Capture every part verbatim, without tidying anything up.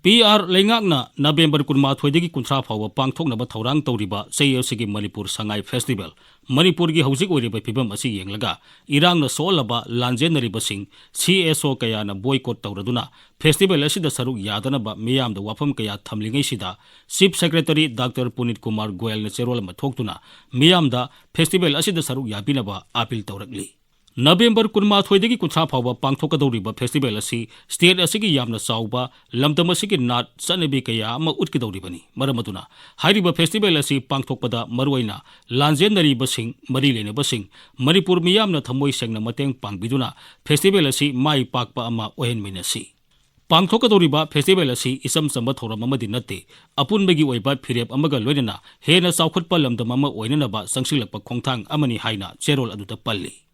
P R ꯂꯩꯉꯥꯛꯅ November ꯀꯨꯟꯃꯥꯊꯣꯏꯗꯒꯤ ꯀꯨꯟꯊ꯭ꯔꯥ ꯐꯥꯎꯕ ꯄꯥꯡꯊꯣꯛꯅꯕ ꯊꯧꯔꯥꯡ ꯇꯧꯔꯤꯕ ꯆꯍꯤ ꯑꯁꯤꯒꯤ ꯃꯅꯤꯄꯨꯔ ꯁꯉꯥꯏ ꯐꯦꯁꯇꯤꯚꯦꯜ, ꯃꯅꯤꯄꯨꯔꯒꯤ ꯍꯧꯖꯤꯛ ꯑꯣꯏꯔꯤꯕ ꯐꯤꯕꯝ ꯑꯁꯤ ꯌꯦꯡꯂꯒ ꯏꯔꯥꯡꯅ ꯁꯣꯛꯍꯜꯂꯕ ꯂꯥꯟꯖꯦꯟꯅꯔꯤꯕꯁꯤꯡ ꯁꯤ ꯑꯦꯁ ꯑꯣ ꯀꯌꯥꯅ ꯕꯣꯏꯀꯣꯠ ꯇꯧꯔꯗꯨꯅ ꯐꯦꯁꯇꯤꯚꯦꯜ ꯑꯁꯤꯗ ꯁꯔꯨꯛ ꯌꯥꯗꯅꯕ ꯃꯤꯌꯥꯝꯗ ꯋꯥꯐꯝ ꯀꯌꯥ ꯊꯝꯂꯤꯉꯩꯁꯤꯗ, ꯆꯤꯐ ꯁꯦꯀ꯭ꯔꯦꯇꯔꯤ ꯗꯥꯛꯇꯔ ꯄꯨꯅꯤꯠ ꯀꯨꯃꯥꯔ ꯒꯣꯌꯜꯅ ꯆꯦꯔꯣꯜ ꯑꯃ ꯊꯣꯛꯇꯨꯅ ꯃꯤꯌꯥꯝꯗ ꯐꯦꯁꯇꯤꯚꯦꯜ ꯑꯁꯤꯗ ꯁꯔꯨꯛ ꯌꯥꯕꯤꯅꯕ ꯑꯥꯄꯤꯜ ꯇꯧꯔꯛꯂꯤ꯫ ꯅꯕꯦꯝꯕꯔ ꯀꯨꯟꯃꯥꯊꯣꯏꯗꯒꯤ ꯀꯨꯟꯊ꯭ꯔꯥ ꯐꯥꯎꯕ ꯄꯥꯡꯊꯣꯛꯀꯗꯧꯔꯤꯕ ꯐꯦꯁꯇꯤꯚꯦꯜ ꯑꯁꯤ ꯁ꯭ꯇꯦꯠ ꯑꯁꯤꯒꯤ ꯌꯥꯝꯅ ꯆꯥꯎꯕ ꯂꯝꯗꯝ ꯑꯁꯤꯒꯤ ꯅꯥꯠ ꯆꯠꯅꯕꯤ ꯀꯌꯥ ꯑꯃ ꯎꯠꯀꯗꯧꯔꯤꯕꯅꯤ꯫ ꯃꯔꯝ ꯑꯗꯨꯅ ꯍꯥꯏꯔꯤꯕ ꯐꯦꯁꯇꯤꯚꯦꯜ ꯑꯁꯤ ꯄꯥꯡꯊꯣꯛꯄꯗ ꯃꯔꯨꯑꯣꯏꯅ ꯂꯥꯟꯖꯦꯟꯅꯔꯤꯕꯁꯤꯡ, ꯃꯔꯤ ꯂꯩꯅꯕꯁꯤꯡ, ꯃꯅꯤꯄꯨꯔ ꯃꯤꯌꯥꯝꯅ ꯊꯃꯣꯏ ꯁꯦꯡꯅ ꯃꯇꯦꯡ ꯄꯥꯡꯕꯤꯗꯨꯅ ꯐꯦꯁꯇꯤꯚꯦꯜ ꯑꯁꯤ ꯃꯥꯏ ꯄꯥꯛꯄ ꯑꯃ ꯑꯣꯏꯍꯟꯃꯤꯟꯅꯁꯤ꯫ ꯄꯥꯡꯊꯣꯛꯀꯗꯧꯔꯤꯕ ꯐꯦꯁꯇꯤꯚꯦꯜ ꯑꯁꯤ ꯏꯆꯝ ꯆꯝꯕ ꯊꯧꯔꯝ ꯑꯃꯗꯤ ꯅꯠꯇꯦ꯫ ꯑꯄꯨꯟꯕꯒꯤ ꯑꯣꯏꯕ ꯐꯤꯔꯦꯞ ꯑꯃꯒ ꯂꯣꯏꯅꯅ ꯍꯦꯟꯅ ꯆꯥꯎꯈꯠꯄ ꯂꯝꯗꯝ ꯑꯃ ꯑꯣꯏꯅꯅꯕ ꯆꯪꯁꯤꯜꯂꯛꯄ ꯈꯣꯡꯊꯥꯡ ꯑꯃꯅꯤ ꯍꯥꯏꯅ ꯆꯦꯔꯣꯜ ꯑꯗꯨꯗ ꯄꯜꯂꯤ꯫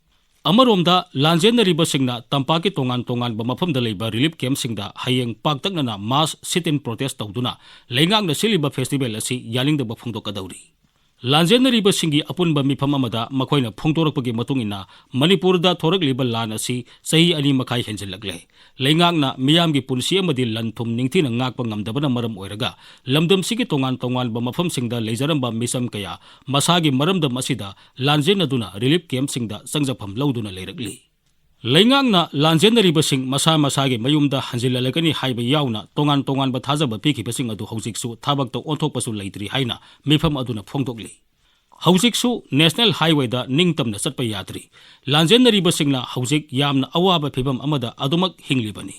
ꯑꯃꯔꯣꯝꯗ, ꯂꯥꯟꯖꯦꯟꯅꯔꯤꯕꯁꯤꯡꯅ ꯇꯝꯄꯥꯛꯀꯤ ꯇꯣꯉꯥꯟ ꯇꯣꯉꯥꯟꯕ ꯃꯐꯝꯗ ꯂꯩꯕ ꯔꯤꯂꯤꯐ ꯀꯦꯝꯞꯁꯤꯡꯗ ꯍꯌꯦꯡ ꯄꯥꯛꯇꯛꯅꯅ ꯃꯥꯁ ꯁꯤꯠ ꯏꯟ ꯄ꯭ꯔꯣꯇꯦꯁ ꯇꯧꯗꯨꯅ ꯂꯩꯉꯥꯛꯅ ꯁꯤꯜꯂꯤꯕ ꯐꯦꯁꯇꯤꯚꯦꯜ ꯑꯁꯤ ꯌꯥꯅꯤꯡꯗꯕ ꯐꯣꯡꯗꯣꯛꯀꯗꯧꯔꯤ꯫ ꯂꯥꯟꯖꯦꯟꯅꯔꯤꯕꯁꯤꯡꯒꯤ ꯑꯄꯨꯟꯕ ꯃꯤꯐꯝ ꯑꯃꯗ ꯃꯈꯣꯏꯅ ꯐꯣꯡꯗꯣꯔꯛꯄꯒꯤ ꯃꯇꯨꯡ ꯏꯟꯅ, ꯃꯅꯤꯄꯨꯔꯗ ꯊꯣꯔꯛꯂꯤꯕ ꯂꯥꯟ ꯑꯁꯤ ꯆꯍꯤ ꯑꯅꯤ ꯃꯈꯥꯏ ꯍꯦꯟꯖꯤꯜꯂꯛꯂꯦ꯫ ꯂꯩꯉꯥꯛꯅ ꯃꯤꯌꯥꯝꯒꯤ ꯄꯨꯟꯁꯤ ꯑꯃꯗꯤ ꯂꯟ ꯊꯨꯝ ꯅꯤꯡꯊꯤꯅ ꯉꯥꯛꯄ ꯉꯝꯗꯕꯅ ꯃꯔꯝ ꯑꯣꯏꯔꯒ, ꯂꯝꯗꯝꯁꯤꯒꯤ ꯇꯣꯉꯥꯟ ꯇꯣꯉꯥꯟꯕ ꯃꯐꯝꯁꯤꯡꯗ ꯂꯩꯖꯔꯝꯕ ꯃꯤꯆꯝ ꯀꯌꯥ ꯃꯁꯥꯒꯤ ꯃꯔꯝꯗꯝ ꯑꯁꯤꯗ ꯂꯥꯟꯖꯦꯟꯅꯗꯨꯅ ꯔꯤꯂꯤꯐ ꯀꯦꯝꯞꯁꯤꯡꯗ ꯆꯪꯖꯐꯝ ꯂꯧꯗꯨꯅ ꯂꯩꯔꯛꯂꯤ꯫ ꯂꯩꯉꯥꯛꯅ ꯂꯥꯟꯖꯦꯟꯅꯔꯤꯕꯁꯤꯡ ꯃꯁꯥ ꯃꯁꯥꯒꯤ ꯃꯌꯨꯝꯗ ꯍꯟꯖꯤꯜꯍꯜꯂꯒꯅꯤ ꯍꯥꯏꯕ ꯌꯥꯎꯅ ꯇꯣꯉꯥꯟ ꯇꯣꯉꯥꯟꯕ ꯊꯥꯖꯕ ꯄꯤꯈꯤꯕꯁꯤꯡ ꯑꯗꯨ ꯍꯧꯖꯤꯛꯁꯨ ꯊꯕꯛꯇ ꯑꯣꯟꯊꯣꯛꯄꯁꯨ ꯂꯩꯇ꯭ꯔꯤ ꯍꯥꯏꯅ ꯃꯤꯐꯝ ꯑꯗꯨꯅ ꯐꯣꯡꯗꯣꯛꯂꯤ꯫ ꯍꯧꯖꯤꯛꯁꯨ ꯅꯦꯁꯅꯦꯜ ꯍꯥꯏꯋꯦꯗ ꯅꯤꯡꯇꯝꯅ ꯆꯠꯄ ꯌꯥꯗ꯭ꯔꯤ꯫ ꯂꯥꯟꯖꯦꯟꯅꯔꯤꯕꯁꯤꯡꯅ ꯍꯧꯖꯤꯛ ꯌꯥꯝꯅ ꯑꯋꯥꯕ ꯐꯤꯕꯝ ꯑꯃꯗ ꯑꯗꯨꯃꯛ ꯍꯤꯡꯂꯤꯕꯅꯤ꯫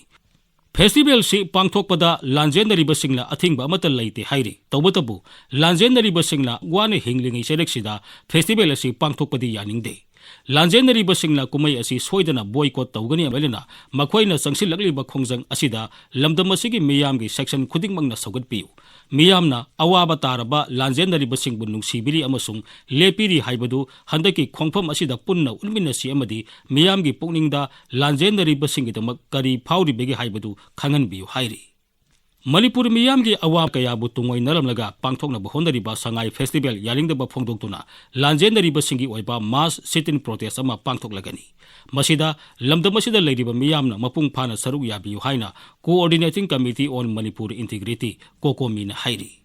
ꯐꯦꯁꯇꯤꯚꯦꯜꯁꯤ ꯄꯥꯡꯊꯣꯛꯄꯗ ꯂꯥꯟꯖꯦꯟꯅꯔꯤꯕꯁꯤꯡꯅ ꯑꯊꯤꯡꯕ ꯑꯃꯠꯇ ꯂꯩꯇꯦ ꯍꯥꯏꯔꯤ꯫ ꯇꯧꯕꯇꯕꯨ, ꯂꯥꯟꯖꯦꯟꯅꯔꯤꯕꯁꯤꯡꯅ ꯋꯥꯅ ꯍꯤꯡꯂꯤꯉꯩ ꯆꯩꯔꯛꯁꯤꯗ ꯐꯦꯁꯇꯤꯚꯦꯜ ꯑꯁꯤ ꯄꯥꯡꯊꯣꯛꯄꯗꯤ ꯌꯥꯅꯤꯡꯗꯦ꯫ ꯂꯥꯟꯖꯦꯟꯅꯔꯤꯕꯁꯤꯡꯅ ꯀꯨꯝꯍꯩ ꯑꯁꯤ ꯁꯣꯏꯗꯅ ꯕꯣꯏꯀꯣꯠ ꯇꯧꯒꯅꯤ, ꯂꯣꯏꯅꯅ ꯃꯈꯣꯏꯅ ꯆꯪꯁꯤꯜꯂꯛꯂꯤꯕ ꯈꯣꯡꯖꯪ ꯑꯁꯤꯗ ꯂꯝꯗꯝ ꯑꯁꯤꯒꯤ ꯃꯤꯌꯥꯝꯒꯤ ꯁꯦꯛꯁꯟ ꯈꯨꯗꯤꯡꯃꯛꯅ ꯁꯧꯒꯠꯄꯤꯌꯨ꯫ ꯃꯤꯌꯥꯝꯅ ꯑꯋꯥꯕ ꯇꯥꯔꯕ ꯂꯥꯟꯖꯦꯟꯅꯔꯤꯕꯁꯤꯡꯕꯨ ꯅꯨꯡꯁꯤꯕꯤꯔꯤ ꯑꯃꯁꯨꯡ ꯂꯦꯞꯄꯤꯔꯤ ꯍꯥꯏꯕꯗꯨ ꯍꯟꯗꯛꯀꯤ ꯈꯣꯡꯐꯝ ꯑꯁꯤꯗ ꯄꯨꯟꯅ ꯎꯠꯃꯤꯟꯅꯁꯤ ꯑꯃꯗꯤ ꯃꯤꯌꯥꯝꯒꯤ ꯄꯨꯛꯅꯤꯡꯗ ꯂꯥꯟꯖꯦꯟꯅꯔꯤꯕꯁꯤꯡꯒꯤꯗꯃꯛ ꯀꯔꯤ ꯐꯥꯎꯔꯤꯕꯒꯦ ꯍꯥꯏꯕꯗꯨ ꯈꯪꯍꯟꯕꯤꯌꯨ ꯍꯥꯏꯔꯤ꯫ ꯃꯅꯤꯄꯨꯔ ꯃꯤꯌꯥꯝꯒꯤ ꯑꯋꯥꯕ ꯀꯌꯥꯕꯨ ꯇꯨꯡꯑꯣꯏꯅꯔꯝꯂꯒ ꯄꯥꯡꯊꯣꯛꯅꯕ ꯍꯣꯠꯅꯔꯤꯕ ꯁꯉꯥꯏ ꯐꯦꯁꯇꯤꯚꯦꯜ ꯌꯥꯅꯤꯡꯗꯕ ꯐꯣꯡꯗꯣꯛꯇꯨꯅ ꯂꯥꯟꯖꯦꯟꯅꯔꯤꯕꯁꯤꯡꯒꯤ ꯑꯣꯏꯕ ꯃꯥꯁ ꯁꯤꯠ ꯏꯟ ꯄ꯭ꯔꯣꯇꯦꯁ ꯑꯃ ꯄꯥꯡꯊꯣꯛꯂꯒꯅꯤ꯫ ꯃꯁꯤꯗ ꯂꯝꯗꯝ ꯑꯁꯤꯗ ꯂꯩꯔꯤꯕ ꯃꯤꯌꯥꯝꯅ ꯃꯄꯨꯡ ꯐꯥꯅ ꯁꯔꯨꯛ ꯌꯥꯕꯤꯌꯨ ꯍꯥꯏꯅ Coordinating Committee on Manipur Integrity, ꯀꯣꯀꯣꯃꯤꯅ ꯍꯥꯏꯔꯤ꯫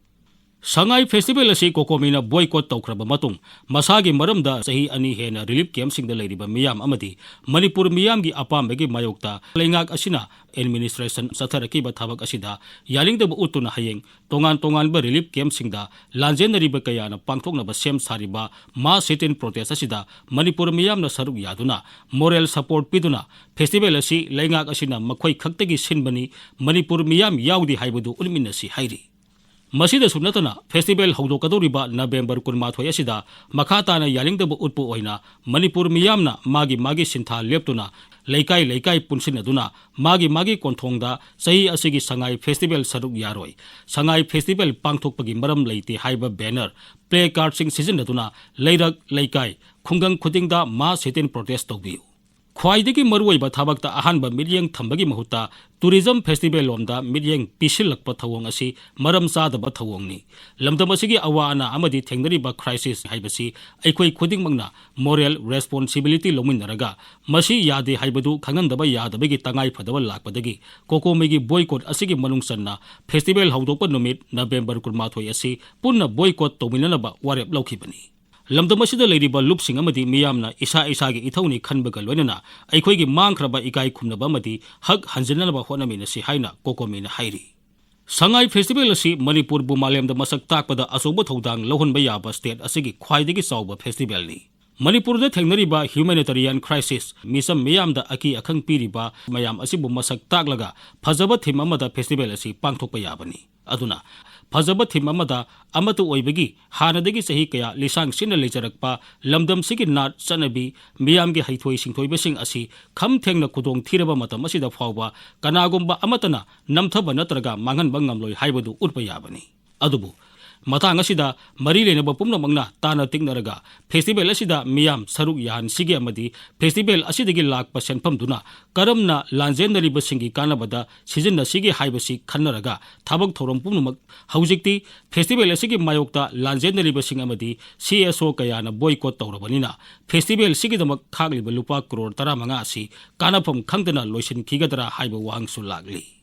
ꯁꯉꯥꯏ ꯐꯦꯁꯇꯤꯚꯦꯜ ꯑꯁꯤ ꯀꯣꯀꯣꯃꯤꯅ ꯕꯣꯏꯀꯣꯠ ꯇꯧꯈ꯭ꯔꯕ ꯃꯇꯨꯡ, ꯃꯁꯥꯒꯤ ꯃꯔꯝꯗ ꯆꯍꯤ ꯑꯅꯤ ꯍꯦꯟꯅ ꯔꯤꯂꯤꯐ ꯀꯦꯝꯞꯁꯤꯡꯗ ꯂꯩꯔꯤꯕ ꯃꯤꯌꯥꯝ ꯑꯃꯗꯤ ꯃꯅꯤꯄꯨꯔ ꯃꯤꯌꯥꯝꯒꯤ ꯑꯄꯥꯝꯕꯒꯤ ꯃꯥꯌꯣꯛꯇ ꯂꯩꯉꯥꯛ ꯑꯁꯤꯅ ꯑꯦꯗꯃꯤꯅꯤꯁꯇ꯭ꯔꯦꯁꯟ ꯆꯠꯊꯔꯛꯈꯤꯕ ꯊꯕꯛ ꯑꯁꯤꯗ ꯌꯥꯅꯤꯡꯗꯕ ꯎꯠꯇꯨꯅ ꯍꯌꯦꯡ ꯇꯣꯉꯥꯟ ꯇꯣꯉꯥꯟꯕ ꯔꯤꯂꯤꯐ ꯀꯦꯝꯞꯁꯤꯡꯗ ꯂꯥꯟꯖꯦꯟꯅꯔꯤꯕ ꯀꯌꯥꯅ ꯄꯥꯡꯊꯣꯛꯅꯕ ꯁꯦꯝ ꯁꯥꯔꯤꯕ ꯃꯥꯁ ꯁꯤꯠ ꯏꯟ ꯄ꯭ꯔꯣꯇꯦꯁ ꯑꯁꯤꯗ ꯃꯅꯤꯄꯨꯔ ꯃꯤꯌꯥꯝꯅ ꯁꯔꯨꯛ ꯌꯥꯗꯨꯅ ꯃꯣꯔꯦꯜ ꯁꯄꯣꯔꯠ ꯄꯤꯗꯨꯅ ꯐꯦꯁꯇꯤꯚꯦꯜ ꯑꯁꯤ ꯂꯩꯉꯥꯛ ꯑꯁꯤꯅ ꯃꯈꯣꯏ ꯈꯛꯇꯒꯤ ꯁꯤꯟꯕꯅꯤ, ꯃꯅꯤꯄꯨꯔ ꯃꯤꯌꯥꯝ ꯌꯥꯎꯗꯦ ꯍꯥꯏꯕꯗꯨ ꯎꯠꯃꯤꯟꯅꯁꯤ ꯍꯥꯏꯔꯤ꯫ ꯃꯁꯤꯗꯁꯨ ꯅꯠꯇꯅ ꯐꯦꯁꯇꯤꯚꯦꯜ ꯍꯧꯗꯣꯛꯀꯗꯧꯔꯤꯕ ꯅꯕꯦꯝꯕꯔ ꯀꯨꯟꯃꯥꯊꯣꯏ ꯑꯁꯤꯗ ꯃꯈꯥ ꯇꯥꯅ ꯌꯥꯅꯤꯡꯗꯕ ꯎꯠꯄ ꯑꯣꯏꯅ ꯃꯅꯤꯄꯨꯔ ꯃꯤꯌꯥꯝꯅ ꯃꯥꯒꯤ ꯃꯥꯒꯤ ꯁꯤꯟꯊꯥ ꯂꯦꯞꯇꯨꯅ ꯂꯩꯀꯥꯏ ꯂꯩꯀꯥꯏ ꯄꯨꯟꯁꯤꯟꯅꯗꯨꯅ ꯃꯥꯒꯤ ꯃꯥꯒꯤ ꯀꯣꯟꯊꯣꯡꯗ ꯆꯍꯤ ꯑꯁꯤꯒꯤ ꯁꯉꯥꯏ ꯐꯦꯁꯇꯤꯚꯦꯜ ꯁꯔꯨꯛ ꯌꯥꯔꯣꯏ, ꯁꯉꯥꯏ ꯐꯦꯁꯇꯤꯚꯦꯜ ꯄꯥꯡꯊꯣꯛꯄꯒꯤ ꯃꯔꯝ ꯂꯩꯇꯦ ꯍꯥꯏꯕ ꯕꯦꯅꯔ, ꯄ꯭ꯂꯦ ꯀꯥꯔꯗꯁꯤꯡ ꯁꯤꯖꯤꯟꯅꯗꯨꯅ ꯂꯩꯔꯛ, ꯂꯩꯀꯥꯏ, ꯈꯨꯡꯒꯪ ꯈꯨꯗꯤꯡꯗ ꯃꯥꯁ ꯁꯤꯠ ꯏꯟ ꯄ꯭ꯔꯣꯇꯦꯁ ꯇꯧꯕꯤꯌꯨ꯫ ꯈ꯭ꯋꯥꯏꯗꯒꯤ ꯃꯔꯨꯑꯣꯏꯕ ꯊꯕꯛꯇ ꯑꯍꯥꯟꯕ ꯃꯤꯠꯌꯦꯡ ꯊꯝꯕꯒꯤ ꯃꯍꯨꯠꯇ ꯇꯨꯔꯤꯖꯝ ꯐꯦꯁꯇꯤꯚꯦꯜ ꯂꯣꯝꯗ ꯃꯤꯠꯌꯦꯡ ꯄꯤꯁꯤꯜꯂꯛꯄ ꯊꯧꯑꯣꯡ ꯑꯁꯤ ꯃꯔꯝ ꯆꯥꯗꯕ ꯊꯧꯑꯣꯡꯅꯤ꯫ ꯂꯝꯗꯝ ꯑꯁꯤꯒꯤ ꯑꯋꯥ ꯑꯅꯥ ꯑꯃꯗꯤ ꯊꯦꯡꯅꯔꯤꯕ ꯀ꯭ꯔꯥꯏꯁꯤꯁ ꯍꯥꯏꯕꯁꯤ ꯑꯩꯈꯣꯏ ꯈꯨꯗꯤꯡꯃꯛꯅ ꯃꯣꯔꯦꯜ ꯔꯦꯁꯄꯣꯟꯁꯤꯕꯤꯂꯤꯇꯤ ꯂꯧꯃꯤꯟꯅꯔꯒ ꯃꯁꯤ ꯌꯥꯗꯦ ꯍꯥꯏꯕꯗꯨ ꯈꯪꯍꯟꯗꯕ ꯌꯥꯗꯕꯒꯤ ꯇꯉꯥꯏ ꯐꯗꯕ ꯂꯥꯛꯄꯗꯒꯤ ꯀꯣꯀꯣꯃꯤꯒꯤ ꯕꯣꯏꯀꯣꯠ ꯑꯁꯤꯒꯤ ꯃꯅꯨꯡ ꯆꯟꯅ ꯐꯦꯁꯇꯤꯚꯦꯜ ꯍꯧꯗꯣꯛꯄ ꯅꯨꯃꯤꯠ ꯅꯕꯦꯝꯕꯔ ꯀꯨꯟꯃꯥꯊꯣꯏ ꯑꯁꯤ ꯄꯨꯟꯅ ꯕꯣꯏꯀꯣꯠ ꯇꯧꯃꯤꯟꯅꯅꯕ ꯋꯥꯔꯦꯞ ꯂꯧꯈꯤꯕꯅꯤ꯫ ꯂꯝꯗꯝ ꯑꯁꯤꯗ ꯂꯩꯔꯤꯕ ꯂꯨꯞꯁꯤꯡ ꯑꯃꯗꯤ ꯃꯤꯌꯥꯝꯅ ꯏꯁꯥ ꯏꯁꯥꯒꯤ ꯏꯊꯧꯅꯤ ꯈꯟꯕꯒ ꯂꯣꯏꯅꯅ ꯑꯩꯈꯣꯏꯒꯤ ꯃꯥꯡꯈ꯭ꯔꯕ ꯏꯀꯥꯏ ꯈꯨꯝꯅꯕ ꯑꯃꯗꯤ ꯍꯛ ꯍꯟꯖꯤꯟꯅꯅꯕ ꯍꯣꯠꯅꯃꯤꯟꯅꯁꯤ ꯍꯥꯏꯅ ꯀꯣꯀꯣꯃꯤꯅ ꯍꯥꯏꯔꯤ꯫ ꯁꯉꯥꯏ ꯐꯦꯁꯇꯤꯚꯦꯜ ꯑꯁꯤ ꯃꯅꯤꯄꯨꯔꯕꯨ ꯃꯥꯂꯦꯝꯗ ꯃꯁꯛ ꯇꯥꯛꯄꯗ ꯑꯆꯧꯕ ꯊꯧꯗꯥꯡ ꯂꯧꯍꯟꯕ ꯌꯥꯕ ꯁ꯭ꯇꯦꯠ ꯑꯁꯤꯒꯤ ꯈ꯭ꯋꯥꯏꯗꯒꯤ ꯆꯥꯎꯕ ꯐꯦꯁꯇꯤꯚꯦꯜꯅꯤ꯫ ꯃꯅꯤꯄꯨꯔꯗ ꯊꯦꯡꯅꯔꯤꯕ ꯍ꯭ꯌꯨꯃꯦꯅꯤꯇꯔꯤꯌꯥꯟ ꯀ꯭ꯔꯥꯏꯁꯤꯁ, ꯃꯤꯆꯝ ꯃꯤꯌꯥꯝꯗ ꯑꯀꯤ ꯑꯈꯪ ꯄꯤꯔꯤꯕ ꯃꯌꯥꯝ ꯑꯁꯤꯕꯨ ꯃꯁꯛ ꯇꯥꯛꯂꯒ ꯐꯖꯕ ꯊꯤꯝ ꯑꯃꯗ ꯐꯦꯁꯇꯤꯚꯦꯜ ꯑꯁꯤ ꯄꯥꯡꯊꯣꯛꯄ ꯌꯥꯕꯅꯤ꯫ ꯑꯗꯨꯅ ꯐꯖꯕ ꯊꯤꯝ ꯑꯃꯗ ꯑꯃꯠꯇ ꯑꯣꯏꯕꯒꯤ ꯍꯥꯟꯅꯗꯒꯤ ꯆꯍꯤ ꯀꯌꯥ ꯂꯤꯁꯥꯡ ꯁꯤꯟꯅ ꯂꯩꯖꯔꯛꯄ ꯂꯝꯗꯝꯁꯤꯒꯤ ꯅꯥꯠ ꯆꯠꯅꯕꯤ, ꯃꯤꯌꯥꯝꯒꯤ ꯍꯩꯊꯣꯏ ꯁꯤꯡꯊꯣꯏꯕꯁꯤꯡ ꯑꯁꯤ ꯈꯝ ꯊꯦꯡꯅ ꯈꯨꯗꯣꯡ ꯊꯤꯔꯕ ꯃꯇꯝ ꯑꯁꯤꯗ ꯐꯥꯎꯕ ꯀꯅꯥꯒꯨꯝꯕ ꯑꯃꯠꯇꯅ ꯅꯝꯊꯕ ꯅꯠꯇ꯭ꯔꯒ ꯃꯥꯡꯍꯟꯕ ꯉꯝꯂꯣꯏ ꯍꯥꯏꯕꯗꯨ ꯎꯠꯄ ꯌꯥꯕꯅꯤ꯫ ꯑꯗꯨꯕꯨ ꯃꯇꯥꯡ ꯑꯁꯤꯗ ꯃꯔꯤ ꯂꯩꯅꯕ ꯄꯨꯝꯅꯃꯛꯅ ꯇꯥꯟꯅ ꯇꯤꯛꯅꯔꯒ ꯐꯦꯁꯇꯤꯚꯦꯜ ꯑꯁꯤꯗ ꯃꯤꯌꯥꯝ ꯁꯔꯨꯛ ꯌꯥꯍꯟꯁꯤꯒꯦ ꯑꯃꯗꯤ ꯐꯦꯁꯇꯤꯚꯦꯜ ꯑꯁꯤꯗꯒꯤ ꯂꯥꯛꯄ ꯁꯦꯟꯐꯝꯗꯨꯅ ꯀꯔꯝꯅ ꯂꯥꯟꯖꯦꯟꯅꯔꯤꯕꯁꯤꯡꯒꯤ ꯀꯥꯟꯅꯕꯗ ꯁꯤꯖꯤꯟꯅꯁꯤꯒꯦ ꯍꯥꯏꯕꯁꯤ ꯈꯟꯅꯔꯒ ꯊꯕꯛ ꯊꯧꯔꯝ ꯄꯨꯝꯅꯃꯛ ꯍꯧꯖꯤꯛꯇꯤ ꯐꯦꯁꯇꯤꯚꯦꯜ ꯑꯁꯤꯒꯤ ꯃꯥꯌꯣꯛꯇ ꯂꯥꯟꯖꯦꯟꯅꯔꯤꯕꯁꯤꯡ ꯑꯃꯗꯤ ꯁꯤ ꯑꯦꯁ ꯑꯣ ꯀꯌꯥꯅ ꯕꯣꯏꯀꯣꯠ ꯇꯧꯔꯕꯅꯤꯅ ꯐꯦꯁꯇꯤꯚꯦꯜꯁꯤꯒꯤꯗꯃꯛ ꯈꯥꯛꯂꯤꯕ ꯂꯨꯄꯥ ꯀ꯭ꯔꯣꯔ ꯇꯔꯥꯃꯉꯥ ꯑꯁꯤ ꯀꯥꯟꯅꯐꯝ ꯈꯪꯗꯅ ꯂꯣꯏꯁꯤꯟꯈꯤꯒꯗ꯭ꯔꯥ ꯍꯥꯏꯕ ꯋꯥꯍꯪꯁꯨ ꯂꯥꯛꯂꯤ꯫